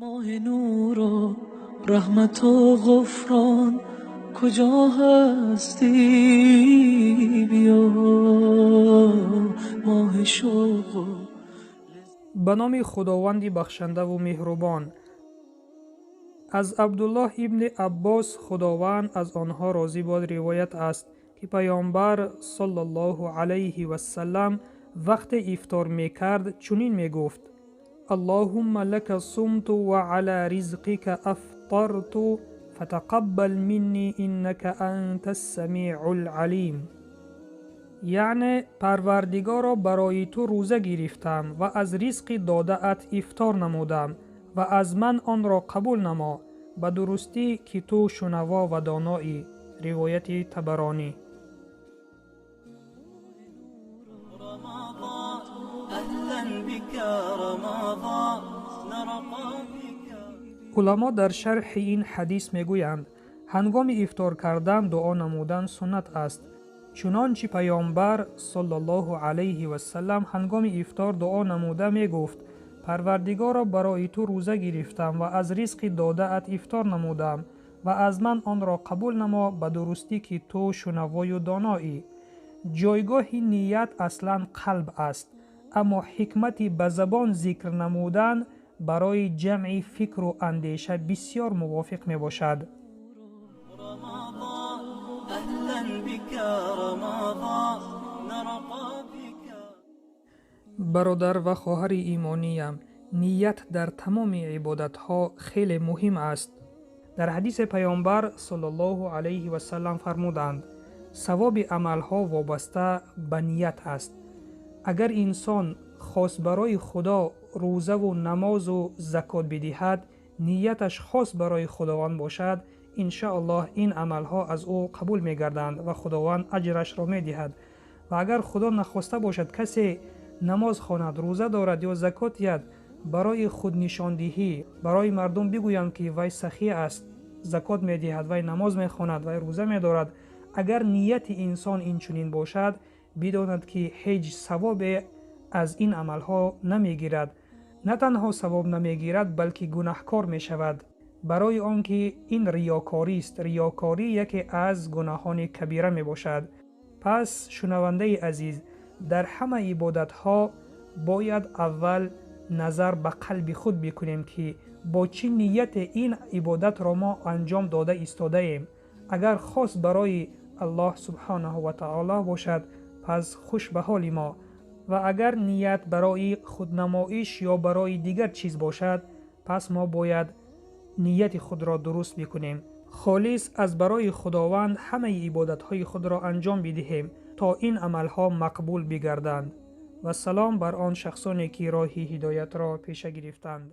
Моҳи нуру раҳмату ғуфрон, куҷо ҳастӣ биё, моҳи шавқу. Ба номи Худованди бахшандаву меҳрубон. Аз Абдуллоҳ ибни Аббос, Худованд аз онҳо розӣ бод, ривоят аст, ки Паёмбар саллаллоҳу алайҳи вассалам вақте ифтор мекард, чунин мегуфт: Аллоҳумма лака сумту ва ала ризқика афтарту фатақаббал минни иннака антас самиъул алим. Яъне, Парвардигоро, барои ту рӯза гирифтам ва аз ризқи додаат ифтор намудам ва аз ман онро қабул намо, ба дурустӣ ки ту шунаво ва доноӣ. Ривояти Табаронӣ. Уламо дар шарҳи ин ҳадис мегӯянд: ҳангоми ифтор кардан дуо намудан суннат аст, чунончи Паёмбар саллаллоҳу алайҳи вассалам ҳангоми ифтор дуо намуда мегуфт: Парвардигоро, барои ту рӯза гирифтам ва аз ризқи додаат ифтор намудам ва аз ман онро қабул намо, ба дурустӣ ки ту шунавою доноӣ. Ҷойгоҳи ният аслан қалб аст, аммо ҳикмати ба забон зикр намудан барои ҷамъи фикру андеша бисёр мувофиқ мебошад. Бародар ва хоҳари имониям, ният дар тамоми ибодатҳо хеле муҳим аст. Дар ҳадисе Паёмбар саллаллоҳу алайҳи вассалам фармуданд: савоби амалҳо вобаста ба ният аст. Агар инсон хос барои Худо рӯзаву намозу закот бидиҳад, нияташ хос барои Худованд бошад, иншааллоҳ ин амалҳо аз ӯ қабул мегарданд ва Худованд аҷрашро медиҳад. Ва агар Худо нахоста бошад касе намоз хонад, рӯза дорад ё закот диҳад, барои худнишондиҳӣ, барои мардум бигӯянд ки вай сахӣ аст, закот медиҳад, вай намоз мехонад, вай рӯза медорад, агар нияти инсон инчунин бошад, бидонад ки ҳеҷ савобе аз ин амалҳо намегирад. На танҳо савоб намегирад, балки гунаҳкор мешавад, барои он ки ин риёкорист. Риёкорӣ яке аз гуноҳони кабира мебошад. Пас шунавандаи азиз, дар ҳама ибодатҳо бояд аввал назар ба қалби худ бикунем, ки бо чӣ нияте ин ибодатро мо анҷом дода истодаем. Агар хос барои Аллоҳ субҳонаҳу ва таоло бошад, пас хуш ба ҳоли мо, ва агар ният барои худнамоиш ё барои дигар чиз бошад, пас мо бояд нияти худро дуруст бикунем, холис аз барои Худованд ҳамаи ибодатҳои худро анҷом бидиҳем, то ин амалҳо мақбул бигарданд. Вассалом бар он шахсоне ки роҳи ҳидоятро пеша гирифтанд.